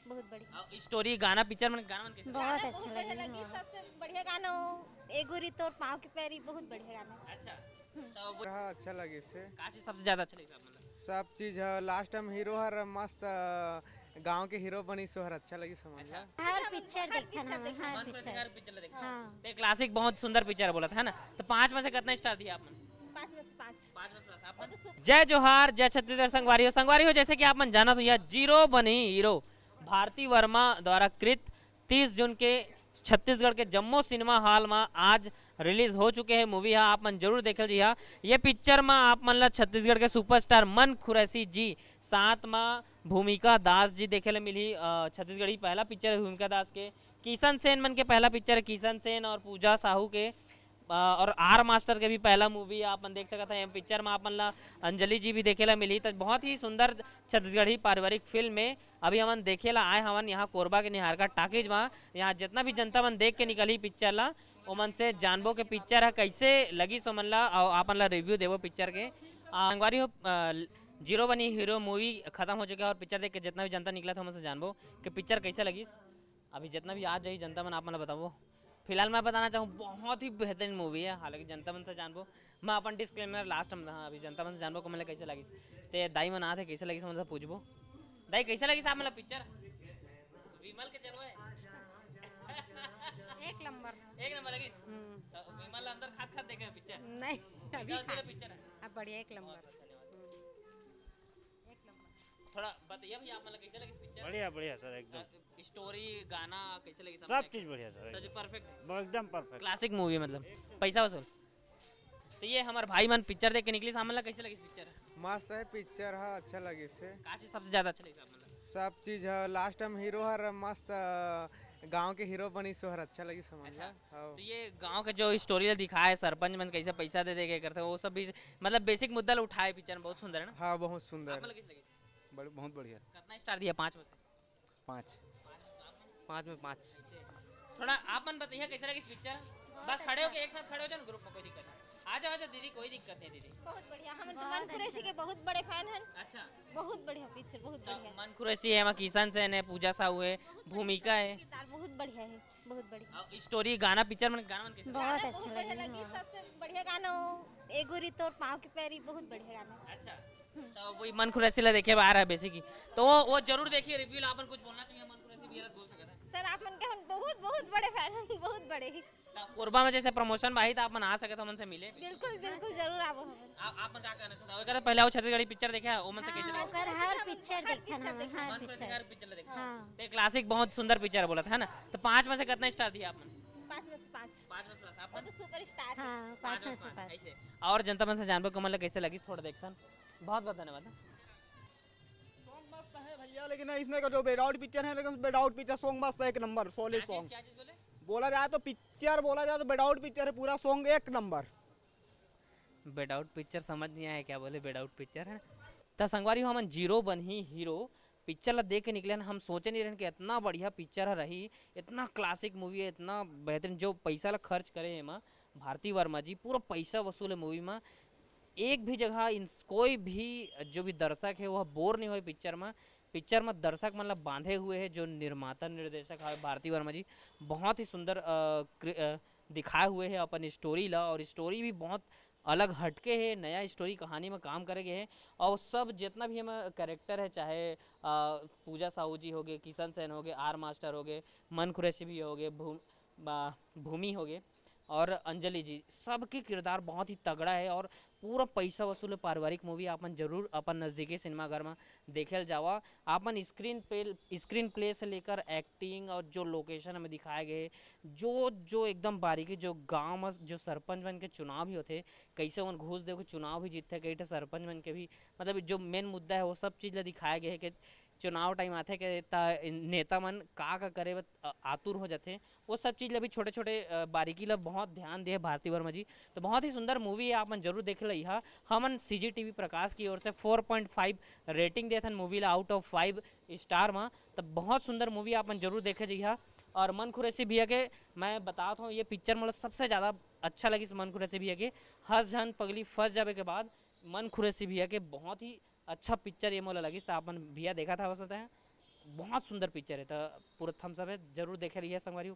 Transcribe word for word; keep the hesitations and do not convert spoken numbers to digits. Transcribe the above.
बहुत बढ़िया। और स्टोरी, गाना, पिक्चर मन, गाना मन कैसे? बहुत अच्छा लगे। सबसे बढ़िया गाना हो एगोरी तोर पाँव के पैरी, बहुत बढ़िया गाना। अच्छा, तो वो रहा अच्छा लगे इससे। का चीज सबसे ज्यादा अच्छा लगे आप? मतलब सब चीज है। लास्ट टाइम हीरो हर मस्त, गांव के हीरो बनी सो हर अच्छा लगी समझ अच्छा। ला। हर पिक्चर देखन हम, हर मन खुरैशी पिक्चर। हर पिक्चर ला देखा। हाँ। तो क्लासिक बहुत सुंदर पिक्चर बोला था, है ना? तो पाँच में से कितना स्टार दिया आप मन? पाँच में से पाँच। पाँच में से पाँच। आप वो मन? तो सुपर जय जोहार, जय छत्तीसगढ़ संगवारी हो। संगवारी हो, जैसे कि आप मन जानत हो, यह जीरो बनी हीरो भारती वर्मा द्वारा कृत तीस जून के छत्तीसगढ़ के जम्मो सिनेमा हॉल में आज रिलीज हो चुके हैं मूवी हा। आप मन जरूर देखल जी हा। ये पिक्चर में आप मन ला छत्तीसगढ़ के सुपरस्टार मन खुरैशी जी, साथ में भूमिका दास जी देखे ला मिली। अ, छत्तीसगढ़ी पहला पिक्चर है भूमिका दास के। किशन सेन मन के पहला पिक्चर है, किशन सेन और पूजा साहू के। अ, और आर मास्टर के भी पहला मूवी आप मन देख सकत हैं। पिक्चर में आप मन ला अंजलि जी भी देखे ला मिली। तो बहुत ही सुंदर छत्तीसगढ़ी पारिवारिक फिल्म में अभी हमन देखे ला आए हवन यहाँ कोरबा के निहारका टाकीज में। यहाँ जितना भी जनता मन देख के निकली पिक्चर ला, ओमन से जानबो के पिक्चर ह कैसे लगी, सो मन ला, अउ आप मन ला रिव्यू देबो पिक्चर के। आ, संगवारी हो, आ, जीरो बनी हीरो मूवी खत्म हो चुके हे और पिक्चर देख के जितना भी जनता निकला था, ओमन से जानबो कि पिक्चर कैसे लगी। अभी जितना भी आ जाही जनता मन, आप मन ला बताबो। फिलहाल मैं बताना चाहूँ, बहुत ही बेहतरीन मूवी है, हालांकि जनता मन से जानबो। मैं अपन डिस्क्लेमर लास्ट में, हाँ, अभी जनता मन से जानबो कि मन ला कैसे लगी। ते दाई मन आथे, कैसे लगी, ओमन से पूछबो। दाई, कैसे लगी साहब, मतलब पिक्चर? विमल के चलवा है। एक नंबर। एक नंबर लगी। हम्म, तो विमल अंदर खात खात देखे पिक्चर। नहीं, अभी कैसा खा वाला पिक्चर है? अब बढ़िया, एक नंबर। बहुत बहुत धन्यवाद। हम्म, एक नंबर। थोड़ा बताइए भैया, आप मतलब कैसे लगी पिक्चर? बढ़िया, बढ़िया सर, एकदम। स्टोरी, गाना कैसे लगी? सब चीज बढ़िया सर, सब चीज एकदम। परफेक्ट है। ब- एकदम परफेक्ट। क्लासिक मूवी, मतलब पैसा वसूल। तो ये हमारे भाई मन पिक्चर देख के निकली, सामने कैसे लगी पिक्चर? मस्त है पिक्चर है, अच्छा लगे इससे। का चीज सबसे ज्यादा अच्छा लगी साहब, मतलब? सब चीज है। लास्ट टाइम हीरो हर मस्त, गांव के हीरो बनी सो हर अच्छा लगी समझ अच्छा। ला। हाँ। तो ये गांव के जो स्टोरी दिखाए, सरपंच मन कैसे पैसा दे दे के करते हैं, वो सब भी, मतलब बेसिक मुद्दा ला उठाए पिक्चर में, बहुत सुंदर है ना? हाँ, बहुत सुंदर। आप मतलब कैसे लगी? बड़- बहुत बढ़िया। कितना स्टार दिया पाँच में से? पाँच। पाँच में पाँच। थोड़ा आप मन बताइए कैसे लगी पिक्चर? बस खड़े होके एक साथ खड़े हो जाओ ना ग्रुप में, कोई दिक्कत नहीं। आ जाओ, आ जाओ दीदी, कोई दिक्कत नहीं दीदी। बहुत बढ़िया, हम तो मन खुरैशी के बहुत बड़े फैन हैं। अच्छा, बहुत बढ़िया पिक्चर, बहुत तो बढ़िया। मन खुरैशी है, वहाँ किशन सेन है, पूजा साहू है, भूमिका है। किरदार बहुत बढ़िया है, बहुत बढ़िया। और स्टोरी, गाना, पिक्चर में गाना मन कैसे? बहुत अच्छा लगे। सबसे बढ़िया गाना हो एगोरी तोर पाँव के पैरी, बहुत बढ़िया गाना। अच्छा, तो वही मन खुरैशी ला देखे बाहर है बेसिक ही, तो वो वो जरूर देखिए रिव्यू ला। अपन कुछ बोलना चाहिए मन खुरैशी भैया ला, बोल सकते हैं। सर, आप मन के हम बहुत बहुत बड़े फैन हैं, बहुत बड़े। तो कोरबा में जैसे प्रमोशन बाही, तो आप मन आ सके तो मन से मिले। बिल्कुल बिल्कुल, जरूर आवो हमन। आप आप मन का कहना चाहता हो? अगर पहले आओ छत्तीसगढ़ी पिक्चर देखे, वो मन से कैसे लगे? ओकर हर पिक्चर देखन हम, हर मन खुरैशी पिक्चर। हर पिक्चर देखे। हाँ। तो क्लासिक बहुत सुंदर पिक्चर बोला था, है ना? तो पाँच में से कितना स्टार दिया आप मन? पाँच में से पाँच। पाँच में से पाँच। आप वो मन? तो सुपर स्टार है। हाँ, पाँच में से पाँच, पाँच। ऐसे। और जनता मन से जानबो कि मन ला कैसे लगी, थोड़ा देखथन। बहुत बहुत धन्यवाद। सॉन्ग मस्त है भैया, लेकिन इसमें का जो बेडाउट पिक्चर है, लेकिन बेडाउट पिक्चर सॉन्ग मस्त है, एक नंबर सॉलिड क्या चीज, सॉन्ग। क्या चीज बोले? बोला जाए तो पिक्चर बोला जाए तो बेडाउट पिक्चर है, पूरा सॉन्ग एक नंबर। बेडाउट पिक्चर समझ नहीं आया क्या बोले, बेडाउट पिक्चर है। त संगवारी हो, हमन जीरो बनही हीरो पिक्चर ला देख के निकले हन। हम सोचे नहीं रहन कि इतना बढ़िया पिक्चर ह रही, इतना क्लासिक मूवी है, इतना बेहतरीन, जो पैसा ला खर्च करे एमा भारती वर्मा जी, पूरा पैसा वसूल है मूवी में। एक भी जगह इन कोई भी जो भी दर्शक है वह बोर नहीं होए पिक्चर में। पिक्चर में दर्शक मतलब बांधे हुए है, जो निर्माता निर्देशक है भारती वर्मा जी, बहुत ही सुंदर अ, क्रि- अ, दिखाए हुए है अपन स्टोरी ला, और स्टोरी भी बहुत अलग हटके है, नया स्टोरी कहानी में काम करे गए है। और सब जितना भी हम कैरेक्टर है, चाहे अ, पूजा साहू जी हो गए, किशन सेन हो गए, आर मास्टर हो गए, मन कुरैशी भी हो गए, भू, बा- भूमि हो गए और अंजलि जी, सबके किरदार बहुत ही तगड़ा है और पूरा पैसा वसूल पारिवारिक मूवी। आप मन जरूर अपन नज़दीकी सिनेमाघर में देखे ल जावा। आप मन स्क्रीन पे, स्क्रीन प्ले से लेकर एक्टिंग और जो लोकेशन हमें दिखाए गए, जो जो एकदम बारीकी, जो गांव में जो सरपंच मन के चुनाव भी होते, कैसे ओमन घूस दे के चुनाव भी जीतते, कई ठे सरपंच मन के भी, मतलब जो मेन मुद्दा है वो सब चीज़ ला दिखाए गए है कि चुनाव टाइम आथे के त नेता मन का का करे बर, अ, आतुर हो जाथे। वो सब चीज़ ला भी, छोटे छोटे अ, बारीकी ला बहुत ध्यान दे भारती वर्मा जी। तो बहुत ही सुंदर मूवी है, आप मन जरूर देख लइहा। हमन सी जी टी वी प्रकाश की ओर से फोर पॉइंट फाइव रेटिंग देथन मूवी ला आउट ऑफ फाइव स्टार में। तो बहुत सुंदर मूवी, आप मन जरूर देखे जइहा। और मन कुरैशी भैया के मैं बतात हूँ, ये पिक्चर मोला सबसे ज़्यादा अच्छा लगिस मन कुरैशी भैया के। हंस झन पगली फंस जाबे के बाद मन कुरैशी भैया के बहुत ही अच्छा पिक्चर ये मोला लगिस। तो आप मन भैया देखा था, हो सकता है बहुत सुंदर पिक्चर है, तो पूरा थम्स अप है, जरूर देखे रहिए संगवारी हो।